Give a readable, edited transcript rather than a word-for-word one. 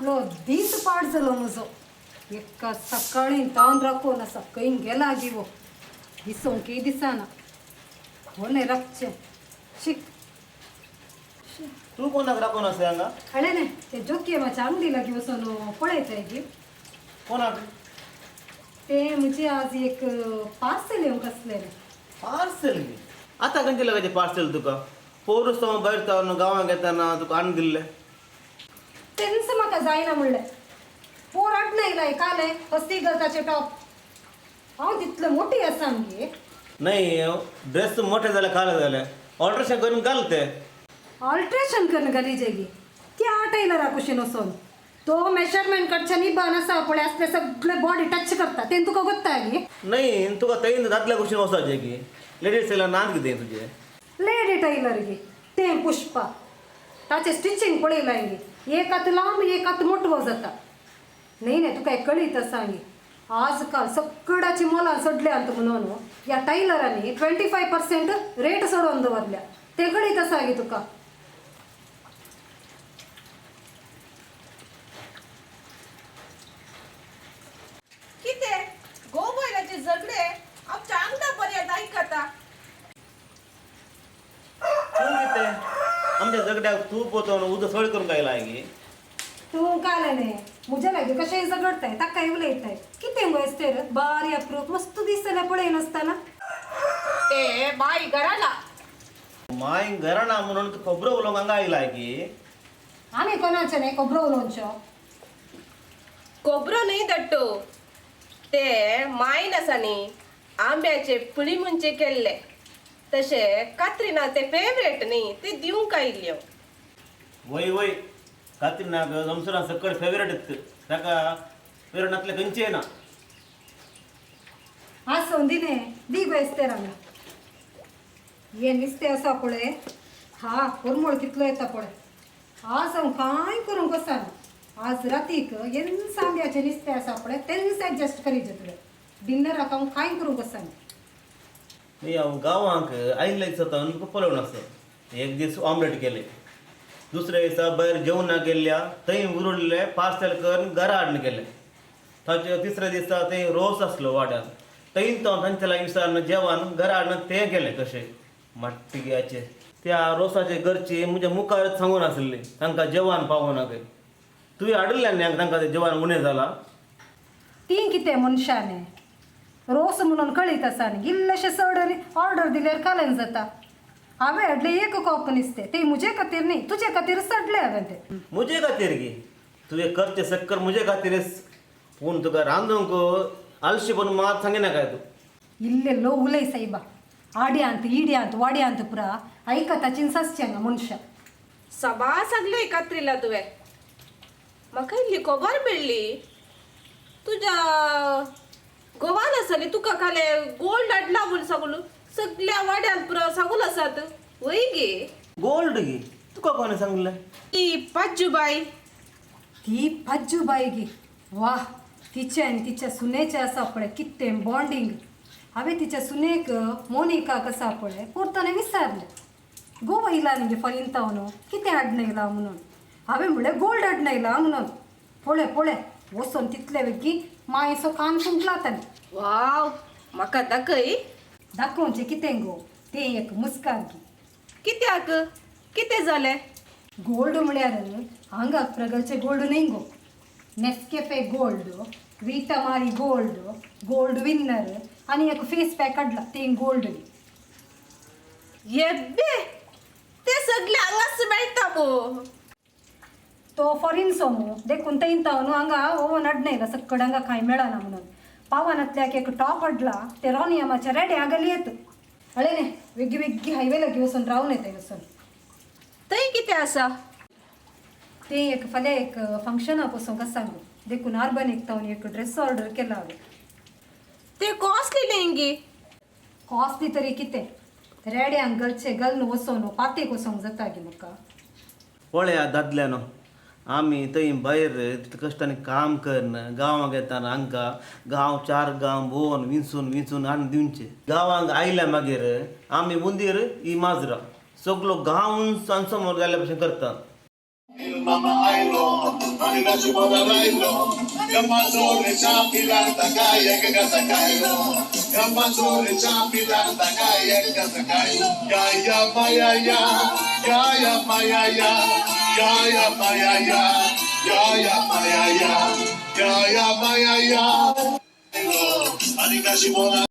सगळो दीस पाड जालो म्हजो. एका सकाळीं तावन राखून आसा खंय गेला गिवो दिसोंकय दिसना. कोणें राखचें शीक. तूं कोणाक राखून आसा हांगा? अळेने ते जोके मातशें आंगडी लागीं वचून पळयताय गी. कोणाक? ते म्हजे आज एक पार्सल येवंक आसलेलें. पार्सल गी? आतां खंयचे लगायचें पार्सल तुका? पोरूस हांव भायर तावन गांवांत येताना तुका हाडून दिल्लें. तेंच म्हाका जायना म्हणलें. पोर हाडून येयला कालें हस्ती गजाचें टॉप. हांव तितलें मोटी आसा मगे. न्हय, ड्रेस मोठे जाले काले जाले ऑल्ट्रेशन करून घाल ते. ऑल्ट्रेशन करून घाली गी ती आट टेलरा कुशीन वचोन तो मेजरमेंट कडच्या निबान आसा पळय असले सगळे बॉडी टच करता तें तुका गोत्ता गी. न्हय, तुका थंय दादल्या कुशीन वचपाचें की लेडीज टेलर नाच कितें तुजें? लेडी टेलर गी तें पुष्पा. ताचें स्टिचींग पळयलां गी, एक हात लांब एक हात मोटवो जाता. न्हय न्हय, तुका एक कळीत आसा गी आजकाल सगळ्याची मोलां चडल्यांत म्हणून ह्या टेलरांनी 25% रेट चडोवन दवरल्या. तें कळीत आसा गी तुका? कितें गोबयलाचे झगडे आमच्या आंगणा पर्यंत आयकता. तूं कितें आमच्या झगड्याक तूं पोतोवन उदक सळ करूंक आयला गी? तूं कालें न्ही म्हज्या लागीं कशेंय झगडताय ताकाय उलयताय. कितें गो एस्तेर बारी अप्रूप मस्त दिसतलें पळय नासतना. ते माई घराला. माय घराणा म्हणून तूं खबरो उलोवंक हांगा आयला की? आमी कोणाचें न्ही खबरो उलोवच्यो. कोबरो न्हय दट्टू, ते मायन आसा न्ही आंब्याचे पुळी मुंचे केल्ले तशें कात्रिना ते फेवरेट न्ही ते दिवंक आयिल्ल्यो. वय वय, कात्रिनाक संवसारान सकड फेवरेट, ताका फेवरेट नासलें खंयचें ना. आसूं दिने दी गो एस्तेर हांगा. हें नुस्तें आसा पळय, हा करमळ कितलो येता पळय. आज हांव कांय करूंक वचना. आज रातीक येन्स आंब्याचें नुस्तें आसा पळय तेंच एडजस्ट करी जातलें. डिनराक हांव कांय करूंक वचना. न्ही, हांव गांवांक आयिल्ले दिसा तुका पळोवन आसा. एक दीस ऑमलेट केले, दुसऱ्या दिसा भायर जेवणाक गेल्ल्या थंय उरुल्ले पार्सल करून घरा हाडून गेले. ताचे तिसऱ्या दिसा थंय रोस आसलो वाड्यार, थंय तो तांच्या लागीं विचारून जेवण घरा हाडून तें केलें. कशें माट्टिग्याचे त्या रोसाचे घरची म्हज्या मुखारच सांगून आसली तांकां जेवण पावना खंय. तुवें हाडिल्लें न्ही तांकां तें जेवण उणें जालां. तीं कितें मनशां रोस म्हणून कळीत आसा न्ही, इल्लेशें चड ऑर्डर दिल्यार कालें जाता. हांवें हाडलें एक कॉप नुस्तें, तें म्हजे खातीर न्ही तुजे खातीर चडलें हांवें तें. म्हजे खातीर गी? तुवें करचें सक्कर म्हजे खातीरच, पूण तुका रांदूंक आलशीपण मात सांगिनाका तूं. इल्लें लो उलय सायबा. आड्यांत इड्यांत वाड्यांत पुरा आयकता चिंचासचें हांगा मनशां. सभा सांगले कात्रिला तुवें म्हाका इल्ली खबर मेळ्ळी तुज्या गोवान आसा तुका काले गोल्ड हाडला म्हूण सगळो सगल्या वाड्यान पुरो सगळो आसात वय गे? गोल्ड गी? तुका कोणें सांगलें? ती पाज्जूबाई. ती पाज्जूबाई गी? वा, तिचें आनी तिच्या सुनेचें आसा पळय कितें बॉन्डींग. हांवें तिच्या सुनेक मोनिकाक आसा पळय परतोन विचारलें, गोवा येयला न्ही फॉरेन तावन कितें हाडून येयला म्हणून. हांवें म्हणलें गोल्ड हाडून येयला म्हणून. पळय पळय वचोन तितले वेगीं मायसो कान फुंकला ताणें. वाव, म्हाका दाखय. दाखोवचें कितें गो, तें एक मुस्कार गी. कित्याक कितें जालें? गोल्ड म्हळ्यार हांगा प्रगलचें गोल्ड न्ही गो, Nescafe gold, Vita Marie gold, gold winner आनी एक फेस पॅक हाडला तें गोल्ड. येब्बे, ते सगळे हांगाच मेळटा मो. तो फॉरेन सोमो देखून थंय न्हू हांगा ओवन हाडना येयला सक्कड हांगा कांय मेळना म्हणून. पावनांतल्याक एक टॉप हाडला ते रोनियमाच्या रेड्या हांगा येत. अळे वेगळी वेगळी हायवे लागीं वचून रावन येताय वचून. थंय कितें आसा? तें एक फाल्यां एक फंक्शनाक वचोंक आसा गो, देखून आर्बनीक तावन एक ड्रेस ऑर्डर केला हांवें. ते कॉस्टली न्ही गी? कॉस्टली तरी कितें, रेड्यांक गलचे गल्न वचोन पातेक वचोंक जाता गे म्हाका. पळया दादल्यानो, आमी थंय भायर तितले कश्टांनी काम करून गांवांक येताना हांकां गांव चार गांव भोंवन विंचून विंचून हाडून दिवचे. गांवांक आयल्या मागीर आमी उंदीर ही माजरां सगलो गांव सांजसमोर जाल्ल्या भशेन करता. मामा आयलो आनी नशिबाला रायलो, गप्पांचोरीच्या पिलार काय एक कसा खायलो, गप्पांचोरीच्या पिलार काय एक कसा खायलो. या या माया या, या या माया या, या या माया या, या या माया या, या या माया या. आनी नशिबाला.